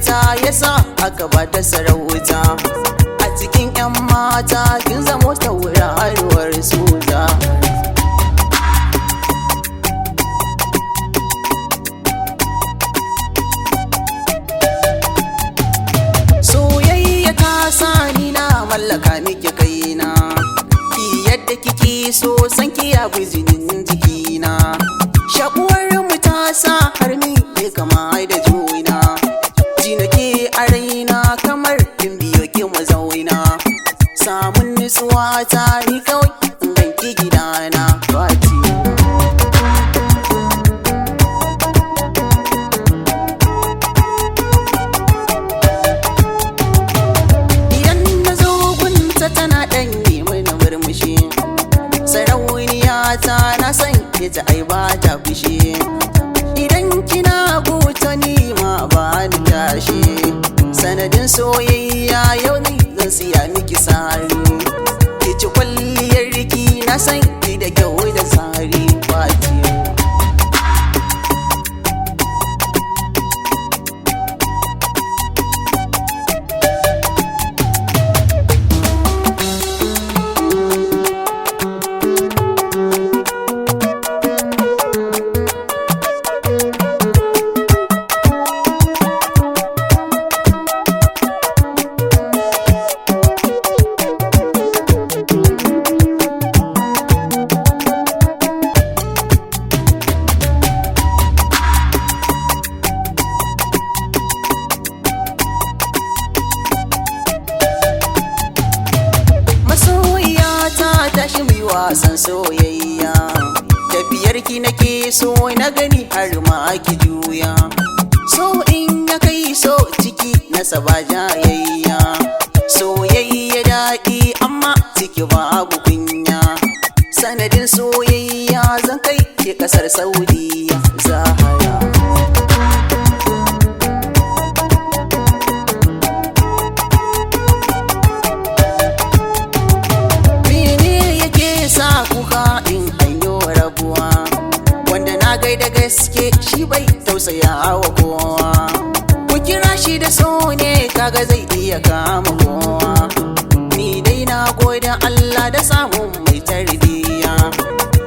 Nagarta yasa aka ba ta sarauta. A cikin 'yan mata kin zamo tauraruwar soja. Soyayya ta sani na mallaka miki kaina. Ki yadda kike so san ki ya bi jinin jikina. Shakuwar mu ta sa har mi ke kama da juna. Ji nake a raina kamar in biyo ki mazauna. Samun nutsuwa ta ni kawai in ganki gidana Fati. Idan na zo gunta tana ɗan yi mini murmushi. Sarauniya ta na san ita ai ba ta fushi. Idan kina guta ni ma ba ni tashi. Sanadin soyayya yau ne zan siya miki sari. Ki ci kwalliyar riki na san ki da kyau da tsari Fati. Masoyiya ta tashi mu yi wasan soyayya. Tafiyar ki nake so na gani har ma ki juya. So in ya kai so ciki na saba jayayya. Soyayya daɗi amma ciki babu kunya. Sanadin soyayya zan kai ki ƙasar Saudiya Zahara. Mene yake sa kuka in an yi rabuwa? Wanda na gaida gaske shi bai tausaya wa kowa. Ku kira shi da so ne kaga zai iya kama kowa. Ni dai na gode Allah da samun mai tarbiyya.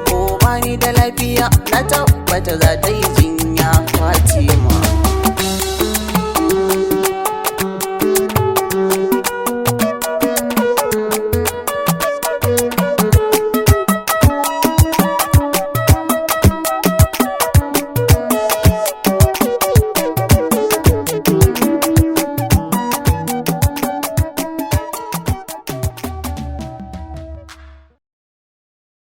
Ko bani da lafiya na tabbata za ta yi jinya Fati.